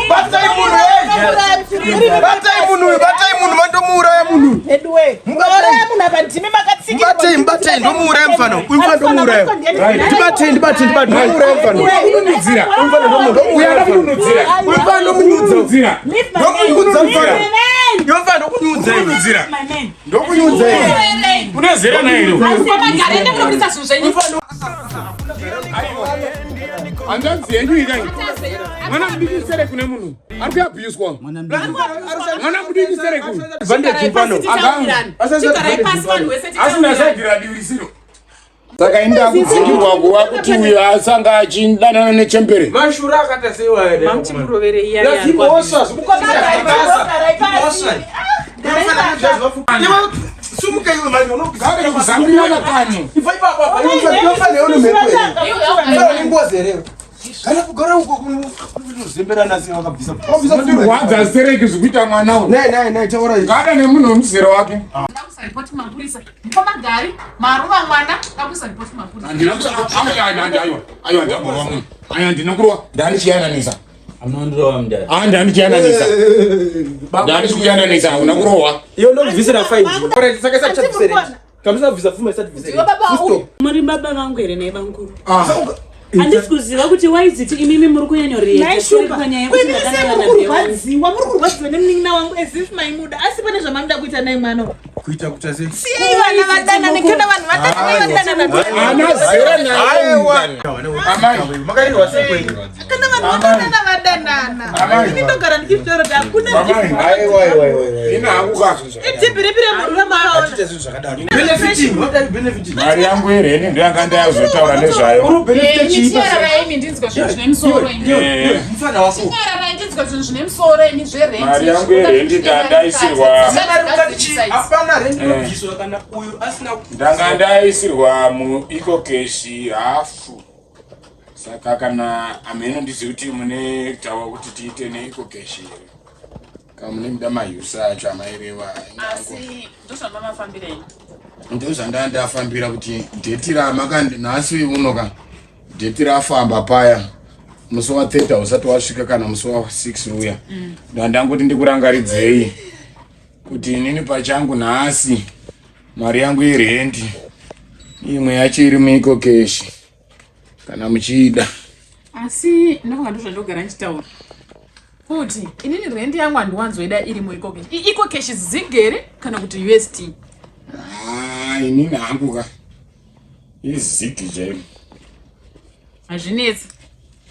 Batai munhu hey! Batai munhu uyu, batai munhu mandomuuraya munhu. Veduwe. Mukauraya munhu apa ndimi makatsikirwa. Mubatei, mubatei, ndomuuraya mufana. Uyu mufana ndomuuraya. Ndibatei, ndibatei, ndibatei, ndomuuraya mufana. Kununudzira. Uyu mufana ndomuuraya. Uyu kununudzira. Uyu mufana ndomunyudza. Kununudzira. Ndomunyudza mufana. Iwe mufana ndokunyudza. Kununudzira. Ndokunyudza. Une zera naye here? Hanzvadzi yenyu ikai. Mwana mudiki sere kune munhu. Ari kuabhuswa. Mwana mudiki sere kune. Bandage mfano. Asina saidhira divi risiro. Saka inda kudzingirwa kuva kuti uyo asanga achidanana nechembere. Mashura akaita sei waere? Lazimoswa, Sumuka iwe manje Gare kuzambirana kani. Ibva ipapo apa iwe mfana iwe mfana iwe mhepo here. Mfana nengozi here. Kana kugara uko kunozemberana sei wakabvisa. Wakabvisa pfuma. Rwadza sereki zvikuita mwana uyu. Nai nai nai taura izvi. Ngada nemunhu wemuzera wake. Ndakusa mapurisa. Mukoma maruva mwana, ndakuisa ripoti mapurisa. Handina aiwa aiwa ndamborwa munhu. Aiwa handina kurwa ndandichiyananisa. Anondirova mudhara. Ah ndandichiyananisa. Ndandichikuyananisa hauna kurohwa. Iyo ndokubvisira fine. Alright saka isati chabvisere. Kamisa bvisa pfuma isati bvisere. Ndiwe baba Full stop. Muri baba vangu here nhai bamukuru? Ah. Handisi kuziva kuti waiziti imimi muri kunyanyoriyeta Naishumba. panyaya yekuti Kwemimi sei ndadanana muri naBeon. kurwadziwa? Muri kurwadziwa nemunin'ina wangu as if maimuda. Asi pane zvamamuda kuita naye mwana uyu. Kuita kuita sei? Siyai vana vadanane kana vanhu vadanane vadanana. Ana zera naye. Aiwa. Amai. Makarirwa sei kwenyu? Kana vanhu vadanana vadanana. Amai. Ini ndogara ndichitaura kuti hakuna Amai. Aiwa aiwa aiwa. Ina hangu ka. idhibhiripire munhu vamakaona. Tiite zvinhu zvakadaro. Benefiting, what are you benefiting? Mari yangu yereni ndoyanga ndayazotaura nezvayo. Uri benefit chii? Chinyararai imi ndinzwe zvinhu zvine musoro imi. Eh. Mfana wako. Chinyararai ndinzwe zvinhu zvine musoro imi zverenti. Mari yangu yerendi ndandaisirwa. Hapana rent inobviswa kana uyu asina Ndanga ndaisirwa muEcocash hafu. Saka kana ameno ndizivi kuti mune tawa kuti tiite neEcocash here. Kana mune muda mahusa acho amaireva. Asi ndozvamamafambira imi. Ndozvandanga ndafambira kuti dheti ramakandi nhasi unoka dheti rafamba paya musi wa 30 hausati wasvika kana musi wa 6 uya ndandangoti ndikurangaridzei kuti inini pachangu nhasi mari yangu yerendi imwe yacho iri muEcocash kana muchiida Asi ndonga ndozvandogara ndichitaura. Kuti inini rendi yangu handiwanzoida iri muEcocash. EcoCash zigere kana kuti USD. Ah, inini hangu ka izigi chaiyo. Hazvinetsi.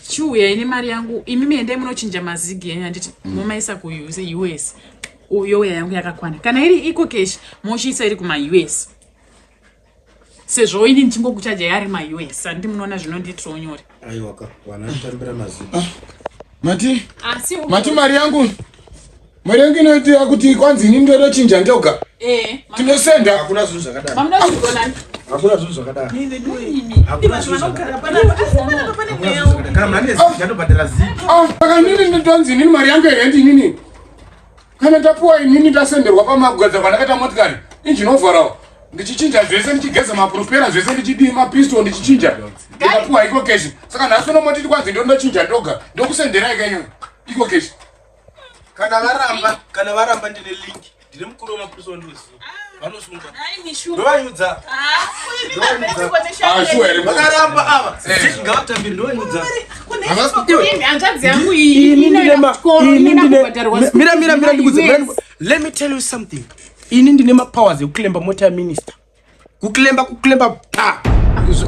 Chiuya ine mari yangu imi miendai munochinja mazigi enyu handiti momaisa kuUS US. Youya yangu yakakwana. Kana iri EcoCash mochiisa iri kuma-US. Sezvo ini ndichingokuchaja yari ma-US handiti munoona zvinondiitirawo nyore. Aiwa ka, vana kutambira maziko. Mati Asi mati mari yangu inoitira kuti kwanzi inini ndodochinja ndoga eh tinosenda Hakuna zvinhu zvakadaro. mamuda kuzvigonani. Hakuna zvinhu zvakadaro. Hakuna vanogara panapa. Asi panapa pane mweya upi? Kana munhu ane zigi anobhadhara zigi. Ah, saka inini ndonzi inini mari yangu yerendi inini kana tapuwa inini ndasenderwa pamagadzirwa kwandakaita motikari engine overall ndichichinja zvese ndichigeza mapropera zvese ndichidii mapisto ndichichinja ndikapuwa EcoCash saka nhasi unomotiti kwanzi ndondochinja ndoga ndokusenderai kenyu EcoCash. Kana varamba ndine link. Ndine mukuru wemapurisa wandinoziva. Vanosungwa. Ndovanyudza. Ah, sure here. Vakaramba ava. Zigi ngavatambire ndovanyudza. Imi hanzvadzi yangu iyi inoenda kuchikoro inoenda kubhadharwa school Mira mira mira ndikuudze. ma-US. Let me tell you something. Ini ndine mapowers ekuclampa mota yaminister. Kuclampa kuclampa pa.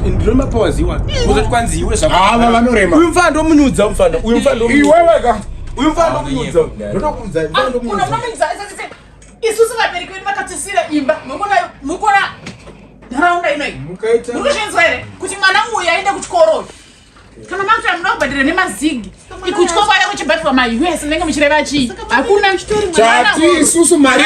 Ndine mapowers iwa. Kuzoti kwanzi iwe zvako. Ava vanorema. Uyu mfana ndomunyudza mfana. Uyu mfana ndomunyudza. Iwewe ka Uyu mfana ndomunyudza. Ndotokuudza mfana ndomunyudza. Isusu vabereki vedu vakatisira imba mukona nharaunda inoyi Mukaita muri kuzvinzwa here kuti mwana uyu aende kuchikoro uyu kana makuti amuda kubhadhara nemazigi kuchikoro kwaida kuchibhadhirwa maUS munenge muchireva chii hakuna Chati isusu mari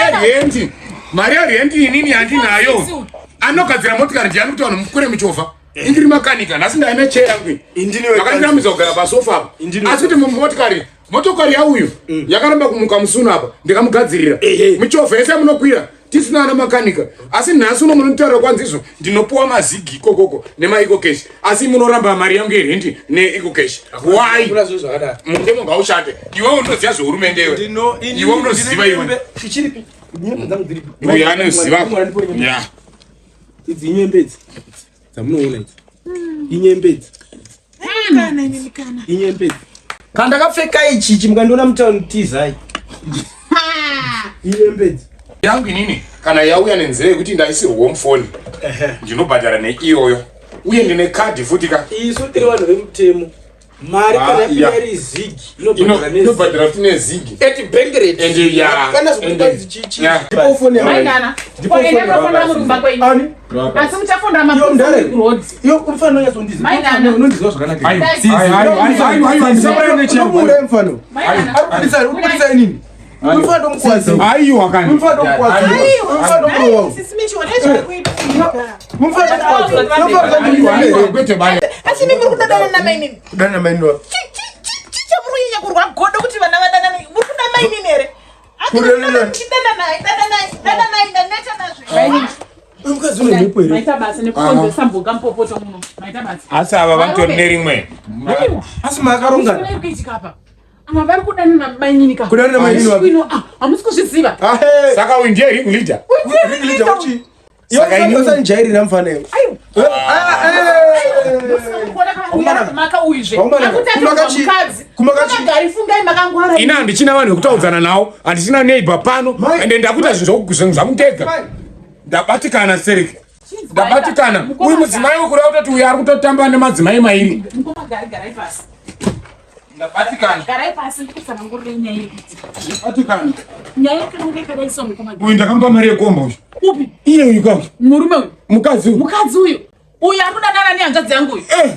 yerendi inini handinayo anogadzira motikari ndiani kuti vanhu mukure muchovha indiri makanika nhasi ndaine cheya yangu iyi. Indini Vakandiramidza kugara pasofa apa Indini asi kuti mumotokari motokari yauyu yakaramba kumuka musuna apa ndikamugadzirira Ehe. michovha yese yamunokwira. Tisina ana makanika. Asi nhasi uno munonditaurira kwanzi izvo ndinopuwa mazigi ikokoko nemaecocash. Asi munoramba mari yangu yerendi neecocash. Why? Hakuna zvinhu zvakadaro. Mutemo ngaushande. Iwe unoziva zvehurumende iwe. Ndino ini Iwe unoziva ndine iwe. nyembe- Chichiripi? Nyembe dzangu dziripi? Uyu anoziva. Yeah. Idzi inyembe idzi. Dzamunoona idzi. Inyembe idzi. Kana inini kana. Inyembe idzi. Kana ndakapfeka ichi ichi mukandiona mutauni tizai. Inyembe idzi. Yangu inini kana yauya nenzira yekuti ndaisirwawo mufoni ndinobhadhara neiyoyo uye ndine kadhi futi ka Isu tiri vanhu vemutemo. Mari Ah, kana yapinda yeah. iri zigi inobhadhara nezigi. inobhadhara futi nezigi At bank rate. And, yeah. Kana zvekuti And, kwanzi chi chi. yeah. Ndipo phone yangu. Mainana. Ndipo phone Enda yangu. munofonera muri kumba kwenyu. Ani? Asi muchafonera Iyo mapurisa mudhara. kuroad. Iyo umfana unyatsondiziva. Mainana. Unondiziva zvakanaka. Aiwa, aiwa, aiwa, aiwa, aiwa, ndisauraya nechembo. Unomuuraya mfano. Mainana. Ari kubudisa, ari kubudisa inini. Umfana ndomukwadza. Aiwa kani. Umfana ndomukwadza. Umfana ndomurowa. Sisi Michi, one zvakakuitika. Umfana ndomukwadza. Umfana Aiwa, ndomukwadza. aiwa, kwete baya. Asi imi muri kudadana namainini. Kudana mainini wako. Chicha muri kunyanya kurwa godo kuti vana vadanane. Muri kuda mainini here? Kudanana. Chidananai, dananai, dananai, ndaneta nazvo. Uyu mukadzi une mhepo here? Maita basa nekukonzeresa mboga mupopoto muno. Maita basa. Asi ava vatori nerimwe. Asi makarongana. Zviri kuitika apa. Ava vari kudanana mainini ka. Kudanana mainini wapi? Ino, ah, hamusi kuzviziva. Ahe. Saka uyu ndiye ring leader. Ring leader uchi. Iwe Saka mfana inini- usandijairira mfana iwe. Kuona kana uyu Waumana. maka uyuzve. Waumana. Akutatu Kumakachi- mukadzi. kumakachi- Makagari fungai makangwara. Ina handichina vanhu vekutaudzana navo, handichina neighbor pano, Mai- ende ndakuita zvinhu zvinhu zvangu ndega. Mai. Ndabatikana Sereki. Chinzwa, Ndabatikana. mukoma Uyu mudzimai wekura kutoti uyu ari kutotamba nemadzimai mairi. Mukoma gari garai pasi. Ndabatikana. Garai pasi ndikutsanangurire nyaya iri kuitika. Ndabatikana. Nyaya yakananga yakadai so mukoma. Uyu ndakamupa mari yekomba uyu. Upi? Iye uyu ka. Murume uyu. Mukadzi uyu. Mukadzi uyu. Uyu ari kudanana nehanzvadzi yangu uyu. Eh.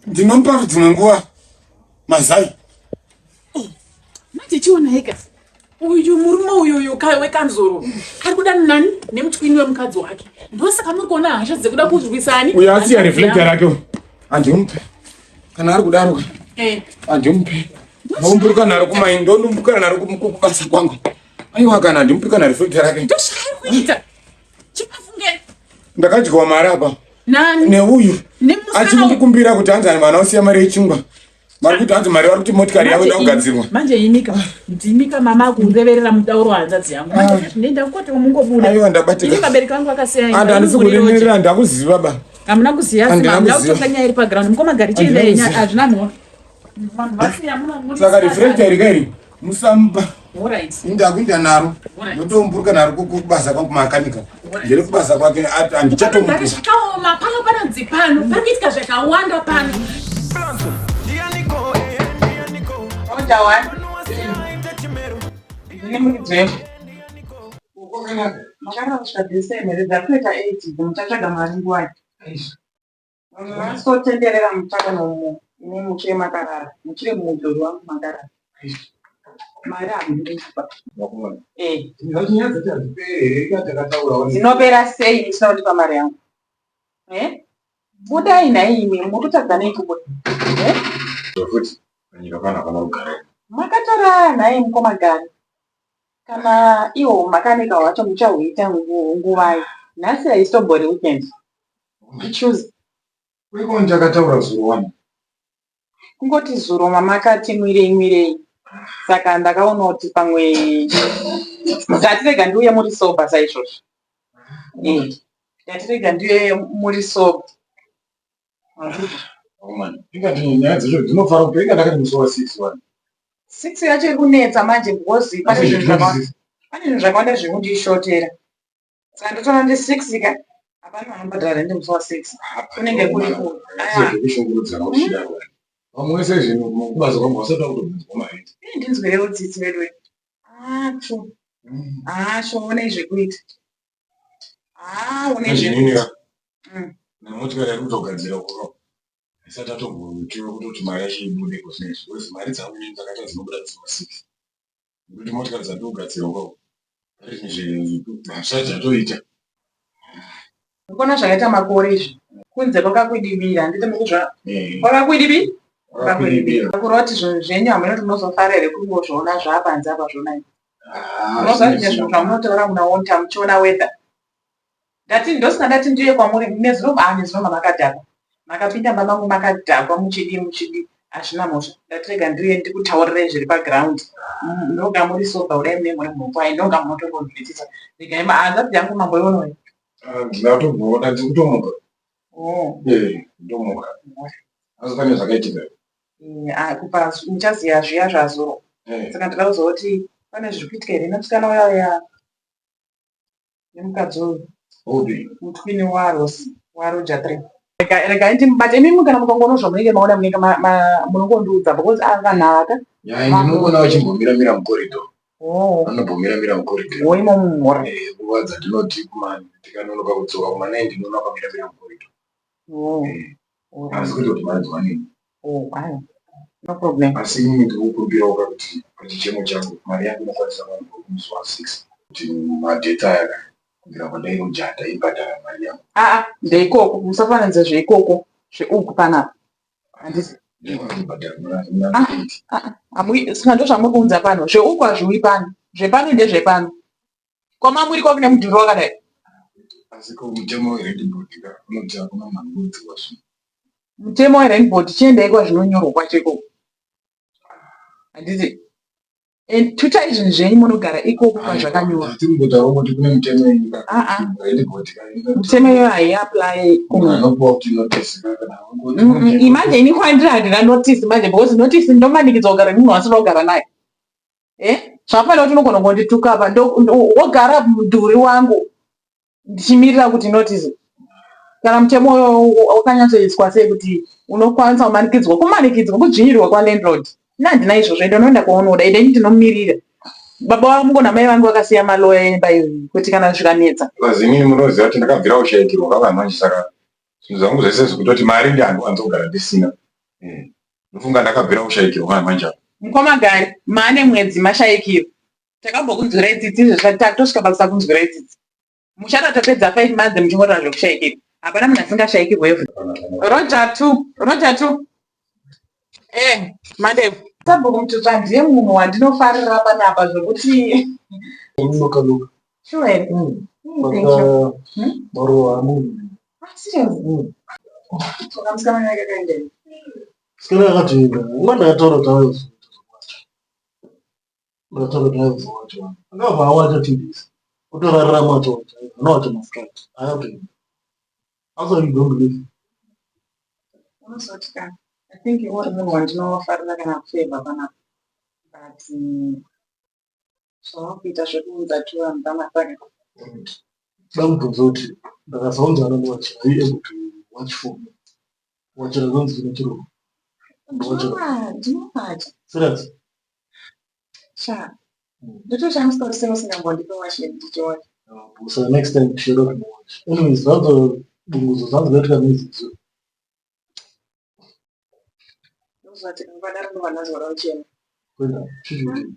Ndinomupa dzimwe nguva mazai. Manje chiona heka. Uyu murume uyu uyu wekanzuro ari kudanana nani nemutwini wemukadzi wake. Ndosaka muri kuona hasha dzekuda kurwisani. Uyu asiya reflector rake uyu. Handimupe. Kana ari kudaro ka. Eh. Handimupe. Ndomburuka naro kumai, ndomburuka naro kubasa kwangu. Aiwa kana handimupi kana reflector rake. Ndozvaari kuita. Chipafunge. Ndakadyiwa mari apa. Nani? Neuyu. Nemusikana uyu. Achindikumbira kuti hanzi mwana usiya mari yechingwa. Mari kuti hanzi mari vari kuti motikari yavo ida kugadzirwa. Manje imika. Ndimika mama kureverera mutauro wahanzvadzi yangu. Manje ndinoenda kukoti mungobuda. Aiwa ndabatika. Ini vabereki vangu vakasiya. Andi handisi kuremerera handakuziva ba. Hamuna kuziva asi Handina hamuna kuziva. kutonga nyaya iri paground. Mukoma gari Handina chienda yenyu kuziva. hazvina mhosva. Vanhu vasiya muno. Saka reflector iri kairi musamupa. Alright. Ndakuinda naro. Alright. Ndotomburuka naro kubasa kwangu makanika. Ndiri kubasa kwake Gari handichatomupi. zvakaoma pano panonzi pano pari kuitika zvakawanda pano. Makarasvika mhere dzakuita 8 muchatsvaga mari nguwai. Munosotenderera mutsvaka nomo ine muchiri makarara muchiri mumudhori wangu makarara. Mari hamundipa. Eh. Dzinopera sei musina kundipa mari yangu? Eh? Budai nhai imi muri kutadza nei kubuda? Eh? Panyika pano hapana kugara. Makatora nhai mukoma Gari. Kana iwo makanika wacho muchahuita nguvai. Nhasi haisitombori weekend. Ichoose. Kuiko ndakataura zuro wani. Kungoti zuro mamakati mwirei mwirei. Saka ndakaona kuti pamwe ndatirega ndiuye muri sober saizvozvo. Eh. Ndatirega ndiuye muri sober. Woman, ingati nyaya dzacho dzinofara kupe inga ndakati musi wa 6 wani. Six yacho iri kunetsa manje because pane zvinhu zvakawanda. Pane zvinhu zvakawanda zviri kundishotera. Saka ndotoona kuti six ka hapana vanobhadhara rent musi wa six. Kunenge kuri ku. Aiwa. Zvekushungurudzana kuchidaro. Vamwe vese zvinhu kubasa kwangu vasati vakutobvunzwa mari. Ii ndinzwirewo tsitsi vedu. Ah, true. Ah, sure, une zvekuita. Ah, une zvekuita. Nemotikari yari kutogadzira kuro. Isati atombotiwa kutoti mari yacho ibude kuzvinezvi. Because mari dzangu inini dzakaita dzinobuda musi wa 6. Nekuti motikari dzandiri kugadzira ukoko. Pane zvinhu zvisati zvatoita. Mukuona zvakaita makore izvi. Kunze kwakakwidibira, handiti mukuzva. Kwakakwidibi? Kwakakwidibira. Kureva kuti zvinhu zvenyu hamuna kuti munozofara here kungozviona zvaapanze apa zvona izvi. Ah, Munoziva zvimwe zvinhu zvamunotaura munaonta muchiona weather. Ndati ndosina ndati ndiuye kwamuri nezuro ah nezuro mamakadhakwa. Makapinda mumba mangu makadhakwa muchidii muchidii hazvina mhosva. Ndati rega ndiuye ndikutaurirai zviri paground. Ndoga muri sober kudai mune muri mhopo ai ndoga munotongonzwisisa. Regai ma hanzvadzi yangu mamboiona uyu. Ah, ndina kutomboona ndiri kutomuka. Oh. Eh, ndomuka. Asi pane zvakaitika. Eh, ah, kubva muchaziva zviya zvazuro. Eh. Saka ndinoda kuziva kuti pane zviri kuitika here nemusikana uya uya nemukadzi uyu. Upi? Mutwini waRosi waRoger 3. Rega regai ndimubate imimi kana mukangoona zvamunenge maona munenge munongondiudza because ava vanhu ava ka. Nyaya ndinoona vachimbomira mira mukoridho. Oh. Vanombomira mira mukoridho. Wo imo mumhora. Eh, nguva dzandinoti kuma ndikanonoka kudzoka kuma 9 ndinoona vakamira mira mukoridho. Oh. Eh. Asi kwete kuti manzwa nini. Oh, ayo. No problem. Asi inini ndikukumbirawo ka kuti pachichemo changu mari yangu inokwanisa kuwanikwa kumusi wa 6 kuti madheti aya ka kubvira pandairoja ndaibhadhara mari yangu. Aa, ndeikoko musafananidza zveikoko zveuku panapa. Handisi. Ndibhadhara muna Ah, 8. ah, ah, saka ndozvamuri kuunza pano. Zveuku hazviuyi pano. Zvepano ndezvepano. Kwamamuri kwakune mudhuri wakadai. Asi ko mutemo werent board ka unoti hakuna munhu anokurudzirwa zvinhu. Mutemo werent board chiendai kwazvinonyorwa kwacho ikoko. Handiti? And tutai zvinhu zvenyu munogara ikoko kwazvakanyorwa. Tiri kumbotaura kuti kune mutemo yenyika. Ah, ah. Rent board ka. Mutemo iyoyo haiapply Munhu anopiwa kuti notice ka kana wangoti Imanje ini kwandiri handina notice manje because notice ndomanikidzwa kugara nemunhu wasina kugara naye. Eh? Zvakafanira kuti unogona kundituka apa wogara mudhuri wangu ndichimirira kuti notice. Kana mutemo uyo wakanyatsoiswa sei kuti unokwanisa kumanikidzwa kumanikidzwa kudzvinyirirwa kwalandlord. Ini handina izvozvo ende unoenda kwaunoda ende ini ndinomirira. Baba vangu namai vangu vakasiya maloya emba iyoyi kuti kana zvikanetsa. Because inini munoziva kuti ndakabvira kushaikirwa kavanhu saka zvinhu zvangu zvese zvekutoti mari ndi handiwanzogara ndisina. Eh. Ndofunga ndakabvira kushaikirwa kana manje apa. Mukoma Gari, maane mwedzi mashaikirwa. Takambokunzwirai tsitsi izvezvi tatosvika pakusakunzwirai tsitsi. Muchada tapedza 5 months muchingotaura zvekushaikirwa. Hapana munhu asingashaikirwe every. Roger 2, Roger 2. Eh, Mandebvu. Sabhuku Mututsva ndiye munhu wandinofarira panapa zvekuti Luka luka. Sure here? Thank you. Maruva amunhu. Ah, serious? Saka musikana yake akaenda. Sikana akatoenda. Nguva ndakataura kuti auye ndakataura kuti auye kuzowacha. Akabva awacha 2 days. Otorarira macho anowacha masikati. Akatoenda. Also you don't believe. Unozoti ka, I think uri munhu wandinofarira kana kufavor panapa. But zvawakuita zvekuunza tuvanhu panapa. Da kubvunza kuti ndakazounza anondiwacha. Are you able to watch for me? Wachira zvanzi chine chirungu. Ndinowacha. Serious? Sha. Ndotoshamisa kuti sei usingambondipe washing ndichiwacha. So next time tichida kunowacha. Anyways, zvanzo bunguzo zvanzi zvaitika nezizo. Ndozvati kangwana rinova nazora uchena. Kwenda chichi.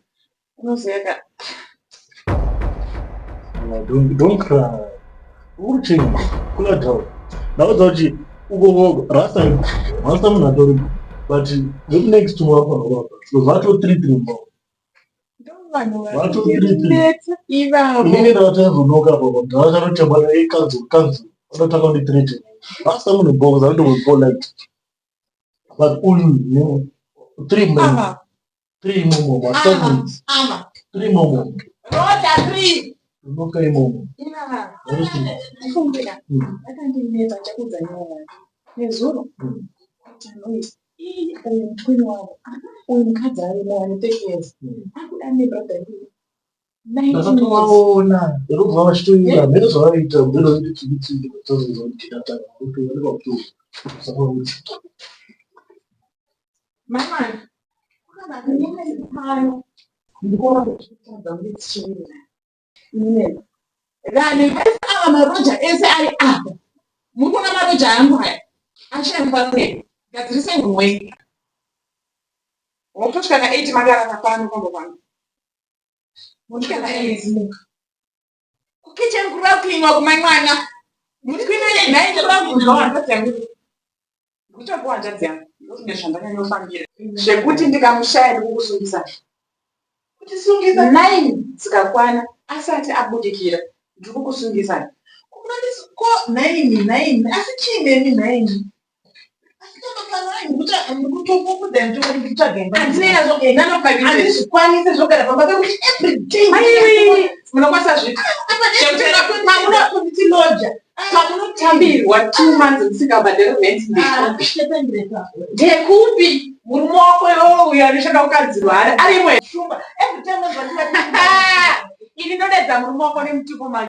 Unoziva ka Don't cry. Uri chini? Kula down. Ndaudza kuti uko rasta rasta munhu atori but the next tomorrow pano because vato 3 3 more. ndovanhu Vato 3 3. vanetsa ivavo. Inini ndakatozonoka apa ndakatotamba nekanzo kanzo vanotanga kundithreaten. Rasta munhu box anoto polite. But uyu 3 men. Ava, 3 imomo ava, ava. 3 imomo. Roja 3. Unoka imomo. Ivava. Very Ndifungira. Vakandinetsa ndichakuudza nyaya yacho. Nezuro. Kuita noise. Ii uyu mutwini wangu. Uyu mukadzi arimo ane 30 years. Akuda nebrother yangu. 19 years. Ndakatovaona ndakubva vachitoimba mheno zvavaiita mheno zviti tsviki tsviki vachitozozondinatanga kuti vanenge vakuto kuti Mama, pano ndikuona kuti tadza kuti tichiwirirana. Inini vanhu vese ava maroja ese ari apa muri kuona maroja angu aya ashaya mufaro nei gadzirisai munhu wenyu wotosvika na8 makarara pano pamba pangu mosvika na8 muka kukicheni kuri kucleanwa kumai mwana mutwinene nhai ndikuda hanzvadzi yangu ndikutokuwa hanzvadzi yangu ndozvine zvandanyanyofambira zvekuti ndikamushaya ndikukusungisa. Kutisungisa 9 dzikakwana asati abudikira ndiri kukusungisai. Ko nhaimi nhaimi asi chii nemi nhaimi? Handizvikwanise zvogara pamba pekuti everyday munokwanisa zvipi pamunokunditiloja pamunotambirwa two months musingabhadhari rent ndekupi murume wako iwowo uyo anoshanda kukadzirwa ari arimo ini ndodaidza murume wako nemutupo manje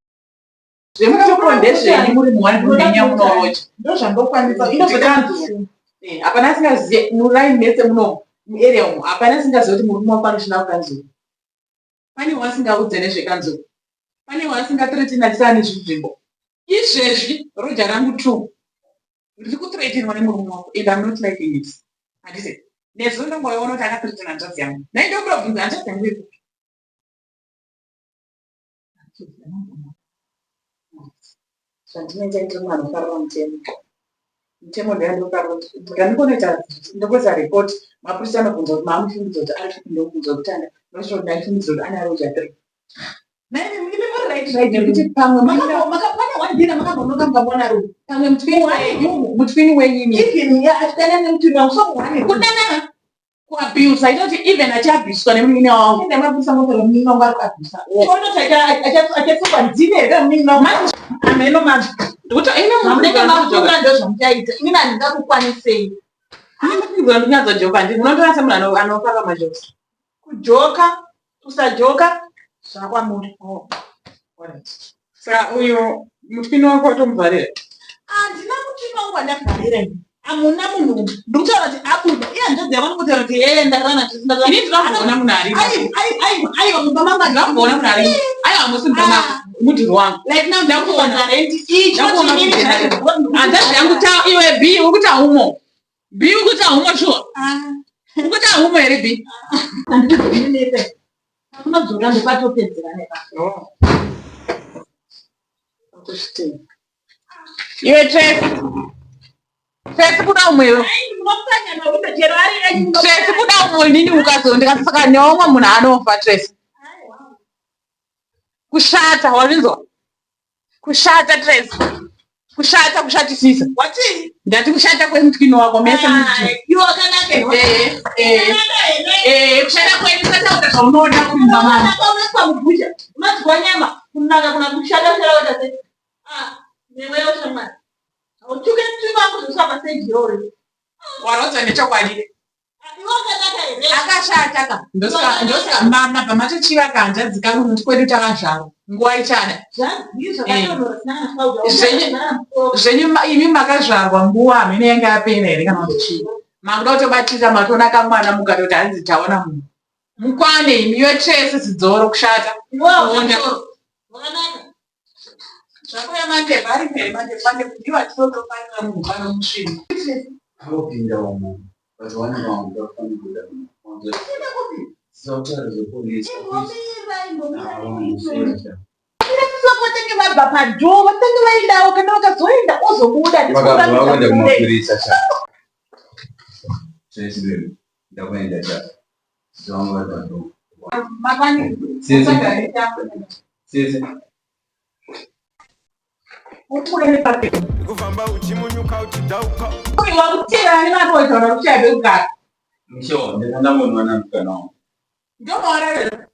Zvemutupo ndezvenyu muri muwani munenya munoroja. Ndozvandokwanisa. Inozokanzuru. Eh, hapana asingazive murai mese muno muarea umu hapana asingazive kuti murume wako anoshanda kukanzuru. Pane wasingaudze nezvekanzuru. Pane wasingathreaten achisava nezvinzvimbo. Izvezvi roja rangu two ndiri kuthreatenwa nemurume wako and I'm not liking it. Handiti? Nezuro ndongoiona kuti akathreaten hanzvadzi yangu. Nhai ndokubvunza hanzvadzi yangu iri kupi? Zvandinoita ndiri munhu anofarira mutemo. Mutemo ndoyandinofarira kuti ndandikonoita ndokuita report mapurisa anobvunza kuti maamufungidzira kuti ari kupi ndobvunza kutanga ndosvika ndaifungidzira kuti ana roja 3. Nekuti pamwe pamwe mutwini wenyu imi. Kudanana kuabusa ita kuti even achiabuswa nemunin'ina wangu ende mabvisa motoro munin'ina wangu ari kuabusa achatsukwa ndine here munin'ina wangu ameno manje ndikuti ine zvamunenge mafunga ndozvamuchaita inini handingakukwanisei ndinyatsodzoka ndi munotora semunhu anofara majokes kujoka kusajoka zvakwamuri oh. Saka uyo mutwini wako watomuvharira? Handina mutwini wangu wandavharira ini. Hamuna munhu ndikutaura kuti abuda. Iye hanzvadzi yavo anongotaura kuti ee ndarana Ini ndinoona munhu arimo. Aiwa mumba mangu ndinoona munhu arimo. Aiwa hamusi mumba mangu. Ah. Mudhuri wangu. Like now ndakuona rent ichi. Hanzvadzi yangu ta iwe B ukuti haumo. B ukuti haumo sure. Ah. Ukuti haumo here B? Handikuzivi Unodzoka ndopatopedzera nebasa. Oh. Iwe Tracy. Tracy kuda umwe iwe. Tracy kuda umwe inini ukazo ndikasaka neumwe munhu anofa Tracy. Kushata wazvinzwa? Kushata Tracy. Kushata kushatisisa. Watii? Ndati kushata kwemutwini wako mese Ah, mutwini. iwe wakanaka here? Eh, eh, Wakanaka here? eh, kushata kwenyu sataura zvaunoda kumba mama. Wakanaka unoiswa mubhucha. Unodyiwa nyama. Kunaka kuna kushata kushata kuita sei? Ah, newewo shamwari. Hautuke mutwini wangu zvoswa paseji iyoyo. Warwadza nechokwadi. Akashata ka. Ndosaka ndosaka mama pamatochiva kanzvadzi kangu nokuti kwedu takazvarwa nguva ichada. Zvenyu imi makazvarwa nguva hameno yanga yapera here kana kuti chii. Makuda kutobatira matoona kamwana mukatoti hanzi taona munhu. Mukwane imi yotsvese zidzoro kushata. Kuonda. Zvakuya mandebvu ari mberi mandebvu mandebvu ndiwo atinotofarira munhu pano musvinu. Anopinda umo but one round ndakufana kuda Sautare zvepolice. Vatenge vabva padhoo vatenge vaendawo kana vakazoenda ozobuda Vakabva vakuenda kumapurisa cha. Tracy baby, ndakuenda cha. Sisi vangu vari padhoo. Sisi. Sisi. Kufamba uchimunyuka uchidhauka. Wakutera nematoitaura kushaya pekugara. Misho, ndinoda munhu wanamukana wangu. Ndomawararira.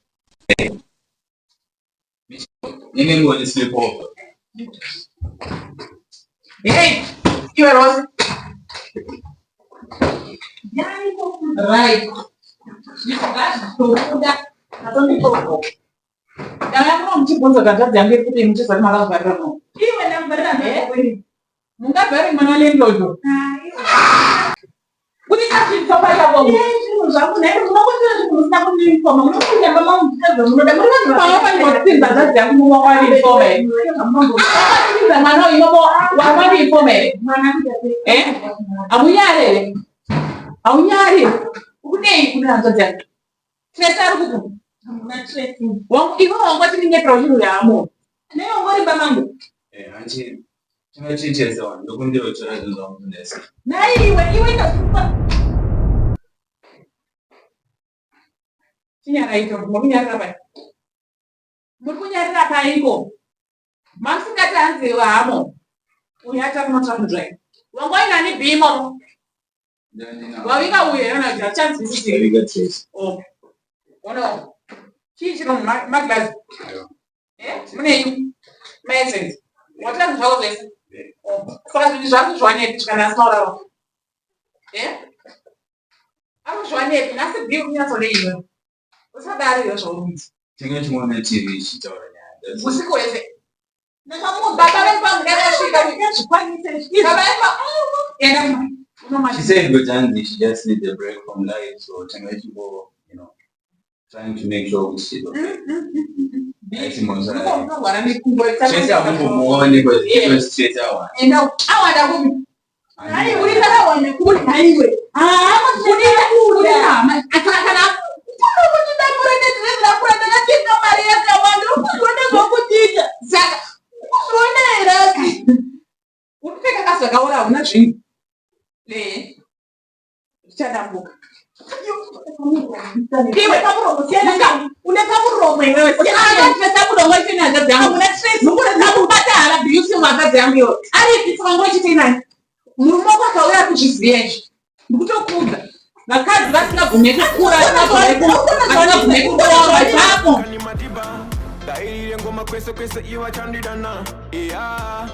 Inenge ngoni sleep over. Hey, iwe Rose. Right. Zvinobuda. Atondikopo. Ndanga muno muchibvunza kuti hanzvadzi yangu iri kuti muchizati makavharira muno. Iwe ndamuvharira mhene. Mungavhare mwana walandlord. Kuti kazvinzwa pachako. Zvinhu zvangu nhai munokotora zvinhu musina kundinfoma munopinda mama muchita zvamunoda muri vanhu Pamwe panotsimba hanzvadzi yangu mumwe wawandinfoma here? Akatsimba mwana uyu imomo wawandinfoma here? Eh? Hamunyari here? Haunyari? Ukudei kune hanzvadzi yangu? Tracy ari kuku. Hamuna Tracy. Wangu iwe wangoti ndinge chinhu yaamo. Newe ungori bamangu. Eh, hanchi tinochichesa vanhu ndokumbira kutora zvinhu zvangu ndese. Nhai iwe iwe ndazvikupa. Chinyaraito muri kunyarira pai? Muri kunyarira paiko? Mamusingati hanzi hamo. Uyu achakunotambudzwa. Wanga uinani bhimo? Wavika uyu here kana kuti hachanzwisisi? Ndaviga Tracy. Oh. Ono. Chii chino maglazi? Eh? Munei? Maessence. Watira zvinhu zvako zvese? Oh. Saka zvinhu zvako zviwanepi kana asina kurarwa? Eh? Ari kuzviwanepi? Nhasi bhii kunyatsodei iwe? Usadaro iwe zvauri kuita. Tinge tichiona TV ichitaura nyaya. Usiku hwese. Baba vedu pamuda vasvika. Baba vedu pa enda kuma. She said kuti hanzi she just needs a break from life so tinge tichingo you know trying to make sure kuti she's okay. Haisi mhosva yake. Unorwara nekumbo. Tracy hamumbomuoni because because Tracy awanda. Enda awanda kupi? Hai, uri kakawana kuri haiwe. Ah, Kuri hama. Kana kundidambura nedress rako randakatenga mari yakawanda. Uri kuzviona zvokutiita. Saka Kuzviona here asi? uri kupfeka kazvakaora hauna zvinhu. Eh. Zvichadambuka. Iwe siyana une kamuromo iwewe. Akandipesa muromo ichini hanzvadzi yangu. Hamuna stress. Ndakubata hara beauty hanzvadzi yangu iwe. Aripi saka nguva chete inani? Murume wako akauya ari kuzviziva izvi. Ndikutokuudza. Vakadzi vasingabvume kukura, vasingabvume kuroorwa ipapo. Dairire ngoma kwese kwese ivachandidana yeah.